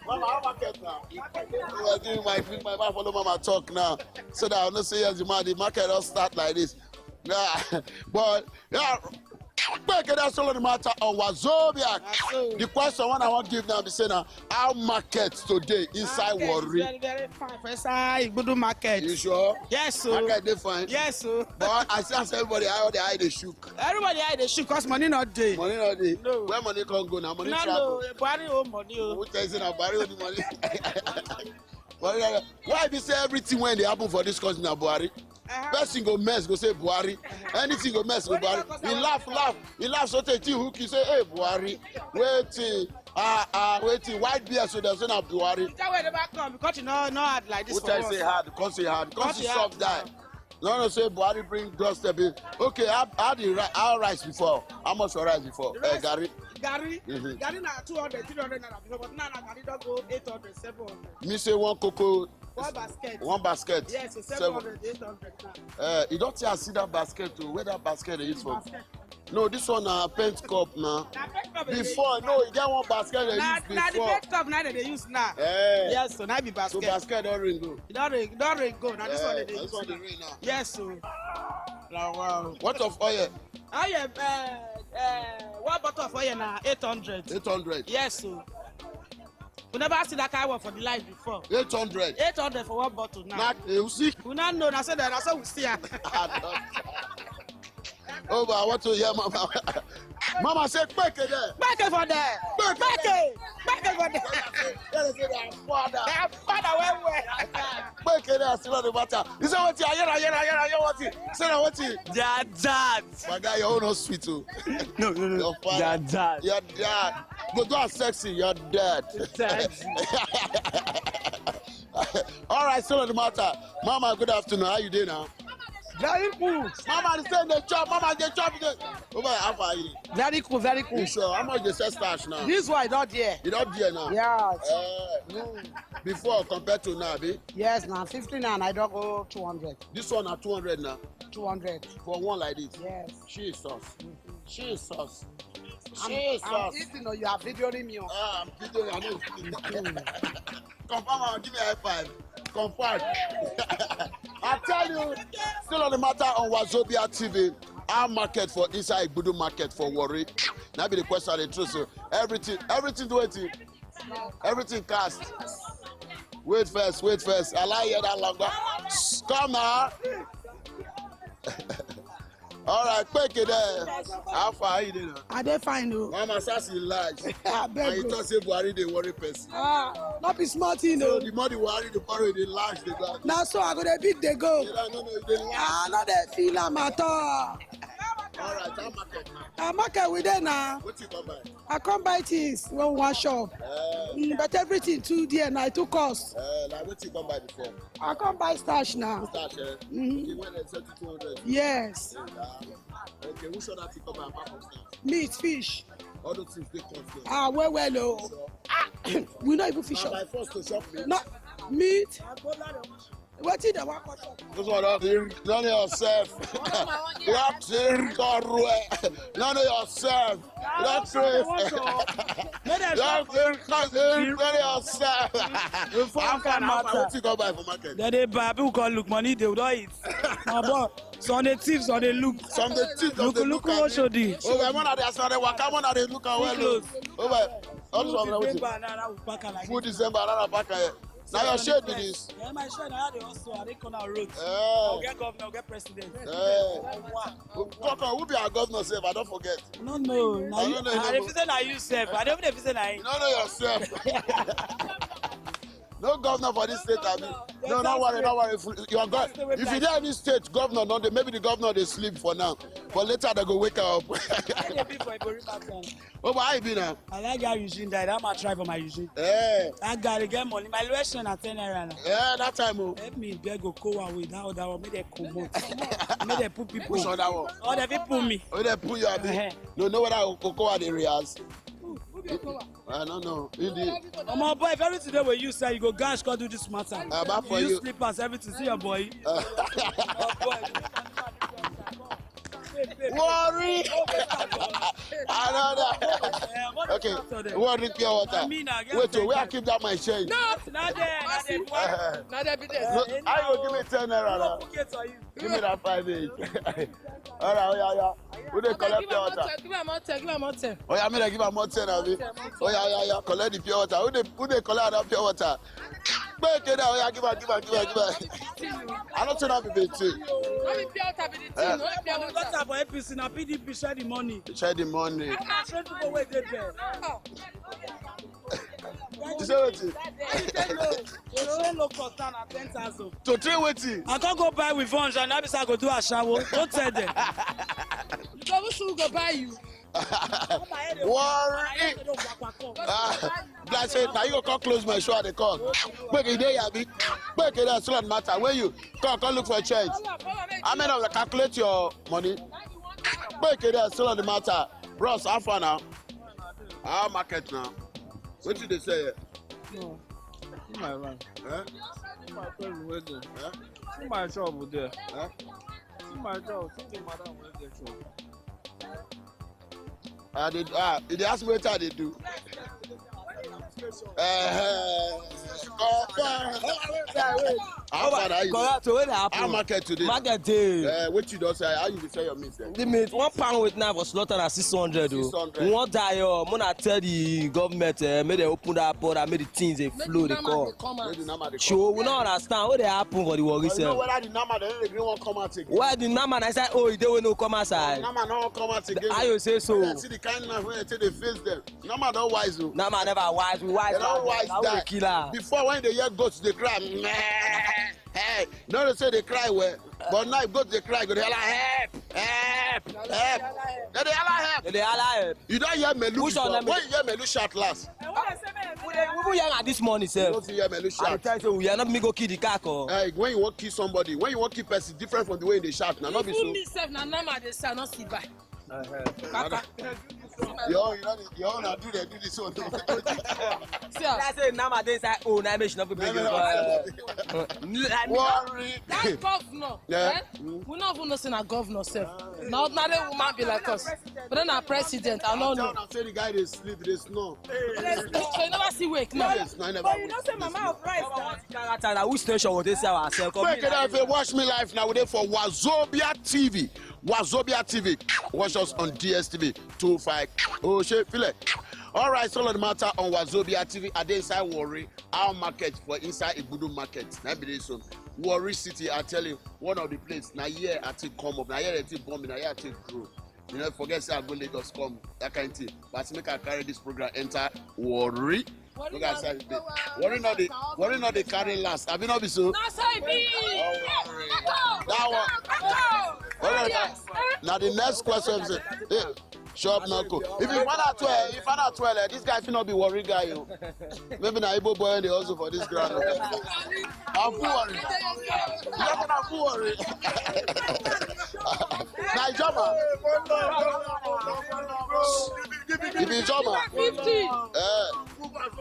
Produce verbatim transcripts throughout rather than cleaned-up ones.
Mama, how market now? Oh, I give my, my, my follow mama talk now. So that I know say yes, the man, the market don start like this. Yeah, but yeah, make it that's all the matter on Wazobia. The question one I want give now be say now how market today inside Warri? Very, very fine for inside Igbudu market. You sure? Yes, sir. Market dey fine. Yes, sir. But I see as everybody how the eye dey shook. Everybody eye dey shook 'cause money no dey. Money no dey. No. Where money come go now? Money no travel. No, Buhari own money o. Who tell you say na Buhari own the money? Buhari, why be say everything when dey happen for this country na Buhari? Uh-huh. Person go mess go say Buhari. Anything go mess go Buhari. He laugh laugh. He laugh so tey hook he say hey Buhari. Wetin? Ah ah wetin? White beard so dem say na Buhari. That way never come because you no no hard like this. Who tell you say hard? Come say hard. Come say soft die. No no say Buhari bring doorstep in. Okay, how how the ri- how rice before? How much for rice before? Eh, garri. Garri, garri na two hundred, three hundred naira before, but now na garri don go eight hundred, seven hundred. Me say one cocoa, one basket. One basket. Yes, so seven hundred, eight hundred now. Eh, you don tell see that basket o. Where that basket dey use for? Basket. No, this one na paint cup na. Na paint cup dey use now. Before, no, you get one basket dey use before. Na the paint cup na dem dey use now. Eh. Yes, so na be basket. So basket don rain go. E don rain, e don rain go. Na this one dey use now. Yes, so. Na wow. What of oil? Oil, uh, uh, one bottle of oil na eight hundred. Eight hundred. Yes, so. We never see that kind one for the life before. Eight hundred. Eight hundred for one bottle now. Na you see? We no know. Na so that, na so we see am. Oh, but I want to hear mama. Mama say, "Kpeke there." Kpeke for there. Kpeke. Kpeke for there. Tell them say their father. Their father well well. Kpeke there, still on the matter. He say, "What? Ayera, ayera, ayera, ayera, what? Say na what?" Their dad. My guy, your own no sweet o. No, no, no. Your father. Their dad. Your dad. Go do a sexy. Your dad. Dad. All right, still on the matter. Mama, good afternoon. How you doing now? Very cool. Mama, the same dey chop. Mama, dey chop. Dey. Oh, boy, how far you? Very cool, very cool. You sure? How much dey sell starch now? This one is not there. You not there now? Yes. Eh, before compared to now, abi? Yes, now fifty now, I don't go two hundred. This one na two hundred now. Two hundred. For one like this? Yes. Jesus. Jesus. I'm, I'm eating or you are videoing me. Ah, I'm videoing. I know. Confirm, I'll give you a high five. Confirm. I tell you, still on the matter on Wazobia T V. Our market for inside Igbudu market for Warri. That be the question. The truth. So everything, everything do it. Everything cast. Wait first, wait first. I like hear that longer. Come now. All right, quick there. How far are you there? I dey fine o. Mama Sasi large. I beg you. And you talk say Buhari dey worry person. Ah, not be small thing o. So the more the worry, the more the large dey go. Na so I go dey beat dey go. You don't know the large. Ah, no dey feel am at all. All right, how market now? Our market we dey now. What you come buy? I come buy things when we wan shop. Eh. Mm, but everything too dear na, e too cost. Eh, like what you come buy before? I come buy starch now. Starch, eh? Mm-hmm. The one that sell two hundred. Yes. Okay, which other thing come buy apart from starch? Meat, fish. All those things dey cost. Ah, well, well o. So, we no even fish shop. By force to shop meat. No, meat. Wetin dem wan cut up? This one don drink, none of yourself. Don drink or rue. None of yourself. Don drink. Don drink, don drink, none of yourself. How far, how far? Wetin you go buy for market? Dem dey buy, people come look, money dey, we don eat. My boy, some dey thief, some dey look. Some dey thief, some dey look. Look, look, Oshodi. Oh, my man, I dey, as I dey waka, man, I dey look am well o. Oh, my. All this one, wetin? December, na, na, we pack am like this. Full December, na, na, pack am here. Na your shade be this? Yeah, my shade, I dey hustle, I dey corner road. Eh. I get governor, I get president. Eh. Wow. Talk am, who be our governor sef? I don forget. No, no, na you. I no know him. I dey feel say na you sef. I dey even dey feel say na him. You no know yourself. No governor for this state, abi? No, no worry, no worry. If you, your go-, if you dey any state, governor no dey, maybe the governor dey sleep for now. But later, they go wake am up. I dey be for Ibori Market. Oh, but how you be now? I like how Eugene die. That man try for my Eugene. Eh. That guy dey get money. My lowest share na ten naira now. Eh, that time o. Help me beg Okowa with that other one. Make dem comot. Make dem put people. Which other one? Oh, dem fit put me. Oh, dem put you, abi? Eh. No, know whether Okowa dey rehearse. Who, who be Okowa? I don't know. Indeed. Omo boy, if everything dey with you, sir, you go gash, come do this matter. Ah, bad for you. You slippers, everything. See your boy. Your boy. Worry. Another. Okay. Who wan drink pure water? Wait, oh, where I keep that my change? No, na there, na there. Na there be there. No, how you go give me ten naira now? Give me that five eight. All right, oya, oya. Who dey collect pure water? Give am ten, give am ten. Oya, make dem give am more ten, abi? Oya, oya, oya, collect the pure water. Who dey, who dey collect that pure water? Make it, oya, give am, give am, give am, give am. I don't think that be the thing. No be pure water be the thing, no be pure water. Water for A P C, na P D P share the money. Share the money. Share the money wey dey there. You say wetin? You say no. You say no cost down at ten thousand. To train wetin? I can't go buy with funds and that means I go do ashawo. Don't tell them. You go, who should go buy you? Worry. Ah, like say, now you go come close my show at the call. Make it dey, abi. Make it dey, still on matter. When you come, come look for a change. How many of the calculate your money? Make it dey, still on the matter. Bros, how far now? How market now? Wetin dey sell here? No. See my van. Eh? See my person wey dey. Eh? See my shop there. Eh? See my shop. See the madam wey dey shop. I dey, ah, you dey ask me wetin I dey do. Eh, confirm. How far are you? Correct, so wetin dey happen? How market today? Market dey. Eh, wetin you don sell? How you dey sell your meat then? The meat, one pound weight now for slaughter na six hundred o. Six hundred. We wan die o. Make una tell the government, eh, make dem open that border, make the things dey flow, dey come. Make the nama dey come. So we no understand wetin dey happen for the Warri sef. But you know whether the nama dem no dey gree wan come out again? Why the nama na inside hole e dey wey no come outside? The nama no wan come out again. How you say so? When I see the kind knife wey I take dey face dem. Nama don wise o. Nama never wise, we wise. Dem don wise die. Before, when you dey hear goats dey cry, meh, hey, no dey say dey cry well. But now if goat dey cry, you go dey holla, "Help! Help! Help!" Dem dey holla help. Dem dey holla help. You don hear Melu before? When you hear Melu shout last? We dey, we even hear am this morning sef. You no fit hear Melu shout. I dey tell you say we hear, no be me go kill the cock o. Eh, when you wan kill somebody, when you wan kill person, different from the way you dey shout. Na no be so. Even me sef, na nama dey say I no see buy. Kaka. Your own, you know, your own, I do, they do this one. See, I say nama dey inside hole, na make she no fit bring it. Worry. That governor, eh? We no even know say na governor sef. Na ordinary woman be like us. But then na president, I no know. Tell am say the guy dey sleep, dey snore. So you never see wake now? Yes, no, I never. But you know say mama of rice. Character na which nation go dey sell ourselves? Make it, if you watch me live now, we dey for Wazobia T V. Wazobia T V. Watch us on D S T V two five. Oh, shey, feel it. All right, so the matter on Wazobia T V. I dey inside Warri. Our market for inside Igbudu market. Na be this one. Warri City, I tell you, one of the place. Na here I take come up. Na here I take born me. Na here I take grow. You know, forget say I go Lagos come, that kind thing. But make I carry this program enter Warri. Look at side dey. Warri no dey, Warri no dey carry last. Abi no be so? Na so e be. That one. Hold on. Now the next question is, eh, shop no go. If you find out well, if you find out well, eh, this guy fit not be Warri guy o. Maybe na Igbo boy wey dey hustle for this ground. I'm full Warri. You know, I'm full Warri. Na Ijeoma. If you Ijeoma, eh,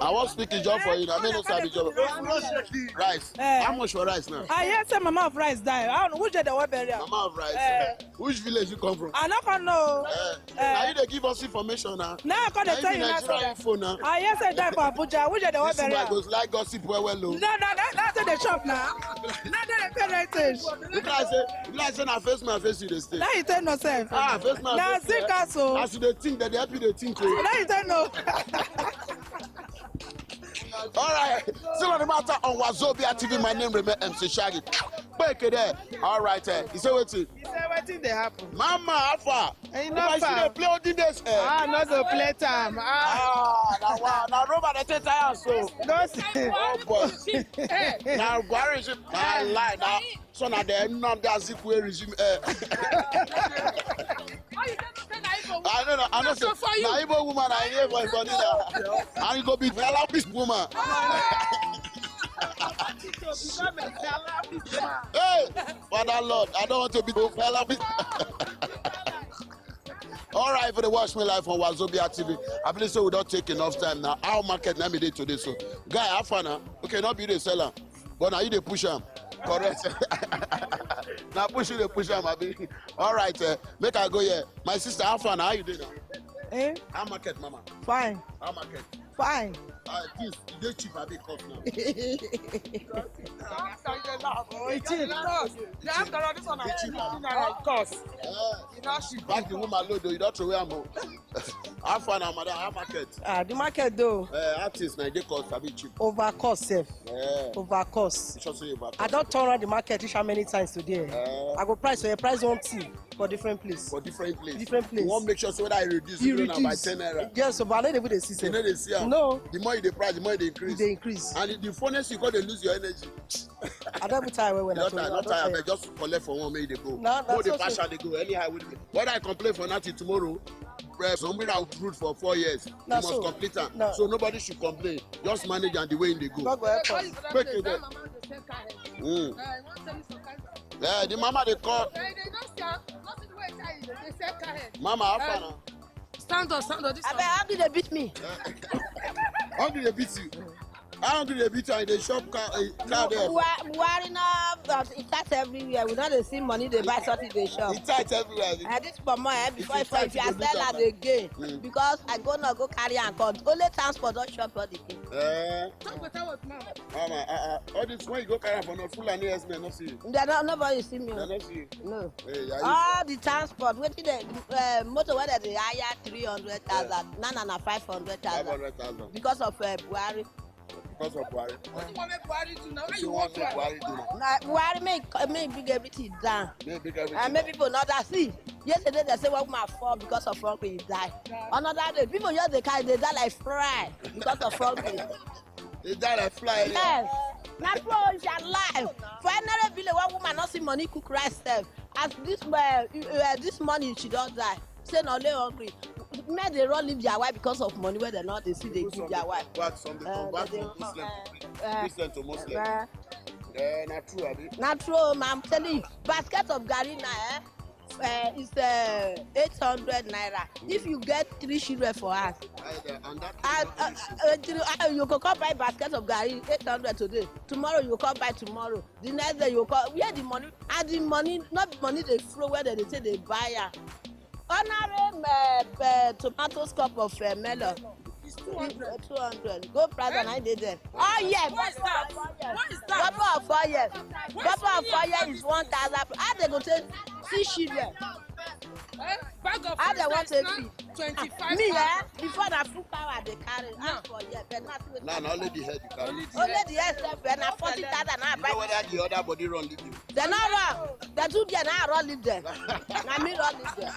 I wan speak Ijeoma for you. I mean, no sabi Ijeoma. Rice. Eh. How much for rice now? I hear say mama of rice die. I don't know which day they wan bury am. Mama of rice. Eh. Which village you come from? I no come know. Eh. Eh. Na you dey give us information now. Now I come dey tell you now. Info now. I hear say die for Abuja. Which day they wan bury am? This woman goes like gossip well well o. No, no, no, no, dey chop now. No, no, dey pay rentage. Look like say, look like say na face my face you dey stay. Now you tell no sef. Ah, face my face. Na sick ass o. As you dey think, dem dey help you dey think o. Now you tell no. All right, still on the matter on Wazobia T V. My name remain M C Shaggy. Gbeke there. All right, eh. You say wetin? You say wetin dey happen? Mama, how far? Hey, no far. She dey play all the days, eh? Ah, no go play time. Ah. Ah, na wa, na rubber dey take tire so. No say. Oh boy. Na Buhari regime. Na lie na. So na the Nnamdi Azikiwe regime, eh. I know, I know say na Igbo woman I hear for body now. And you go be Fela Peace woman. Hey, Father Lord, I don't want to be Fela Peace. All right, for the watch me live on Wazobia T V. I believe so we don't take enough time now. Our market na me dey today so. Guy, how far now? Okay, not be the seller. But now you dey push am. Correct. Na push you dey push am, abi? All right, eh, make I go here. My sister, how far na? How you dey now? Eh? How market, mama? Fine. How market? Fine. Uh, this, e dey cheap, abi e cost now? It is. Eh, back the woman load o, you don throw away am o. How far na, madam? How market? Ah, the market though. Uh, how things na, e dey cost, abi e cheap? Over cost sef. Eh, Over cost. You sure say over cost? I don turn around the market reach how many times today? Eh. I go price, so you price one thing for different place. For different place. Different place. You wan make sure say whether you reduce, You even na by reduce. Ten naira. Yes, so but I no dey even dey see You sef. No dey see am. No. The more you dey price, the more you dey E increase. dey increase. And the funniest, you go dey lose your energy. I don even tire well well. You I don tell tire, you, not I don tire, tire. but just collect for one, make you dey go. No, No, no, the so, fashion so. Dey go anyhow. With me. Whether I complain for nothing tomorrow, eh, somebody that root for four years, Na you must so. Complete am. No. So nobody should complain. Just manage and the way e dey go. God go help us. Make it there. Yeah, the mama dey call. Mama, how far now? Stand up, stand up. This Abeg, how do they beat me? How do they beat you? How do they beat you? And they shop car, uh, car there. Buhari no, but e tight everywhere. We no dey see money dey buy something dey shop. It tight everywhere. And this pomo eh, before If if you I if you tight, are you go sellers lose again Mm. because I go now go carry am come. Only transport don shop all the thing. Eh, Talk better with mama. Mama, uh, uh, all this when you go carry am for no Fulani herdsmen no see you. They no nobody see me. They O. no see you. No. Hey, are you All the transport wetin dey uh, motor wey dem dey hire three hundred thousand na na na five hundred five thousand hundred thousand because of uh, Buhari. Because of Buhari. What you want make Buhari do now? How Wetin you you want want make Buhari? Buhari do now? Na Buhari make make big everything down. Make big everything. And make people know that see yesterday they say one woman fall because of hungry he die. Another day people just dey carry dey die like fry because of hungry. They die like fly. Yes. Na true o, if you are alive for another village one woman no see money cook rice sef as this uh, uh, this morning she don die say na only hungry men dey run leave their wife because of money wey dem no dey see dey give their wife. But some dey Uh, convert they from dey- Muslim uh, to Christian to Muslim. uh, Eh, na true, abi? Na true o, ma, I'm telling you, basket of garri na eh, uh, is uh, eight hundred naira. If you get three children for house, Eh, and that and is not an issue. uh, uh, three- uh, you go come buy basket of garri eight hundred today. Tomorrow you come buy tomorrow. The next day you come where the money and the money not be money dey flow where dem dey say dey buy am. Ordinary uh, uh, tomatoes cup of uh, melon. It's two hundred. Uh, two hundred. Go price and I dey there. Oh yeah. What is that? What is that? Bottle of oil. Bottle of oil is one thousand. How they go take see children? Eh? Bag of How they rice want that is to now twenty-five. Me eh? Before na full power they carry. Ask for here, but not with Nah, na only the head you carry. Only the Only head. the head sef, but na forty thousand na You know buy. whether the other body run leave you. They no run. They too there na I run leave them. Na me run leave them.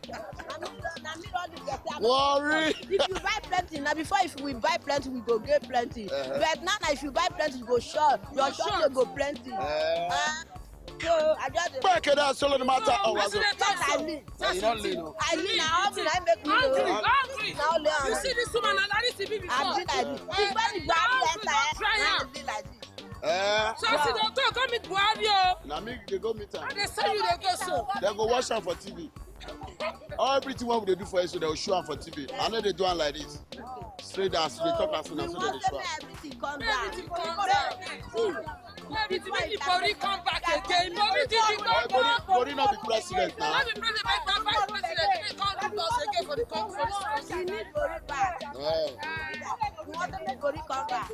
Na me run- na me run leave them. Worry. If you buy plenty, na before if we buy plenty, we go get plenty. Uh-huh. But now, na if you buy plenty, you go short. Your Go short short. Go plenty. Eh. Uh, so I just dey. Back it down, solo the matter. Oh, was it? That's I mean. Eh, you don't lean, oh. I mean, na how me na make me Hungry, know. Hungry. Na only You hungry. See this woman, na this be before. I be like this. Eh, Since when the na Buhari hungry, enter, don't try na am. I be like this. Eh. So as you dey talk, come meet Buhari o. Na me they go meet am. I dey send you dey go so. They go watch am for T V. All everything wey we dey do for here, so they go show am for T V. I know they do am like this. Straight as they talk as una so they dey show am. Everything come down. Everything come down. Everything make the Buhari come back again. Buhari did it Buhari, come Buhari, Buhari no be president now. Not the president, but vice president. He come do us again for the country. He need Buhari back. Eh. We want to make Buhari come back.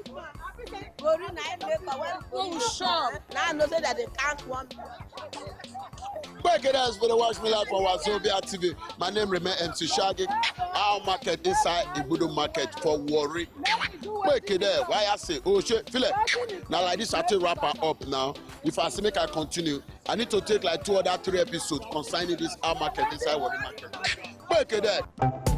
Buhari na him make am when Oh, sure. Now I know say that they count one. Back it up for the Watch Me Live for Wazobia T V. My name remain M C Shaggy. Our market inside Ibudu Market for Warri. Back it up. Why I say, oh shit, feel it. Now like this, I take wrap her up now. If I say make I continue, I need to take like two other three episodes concerning this our market inside Warri Market. Back it up.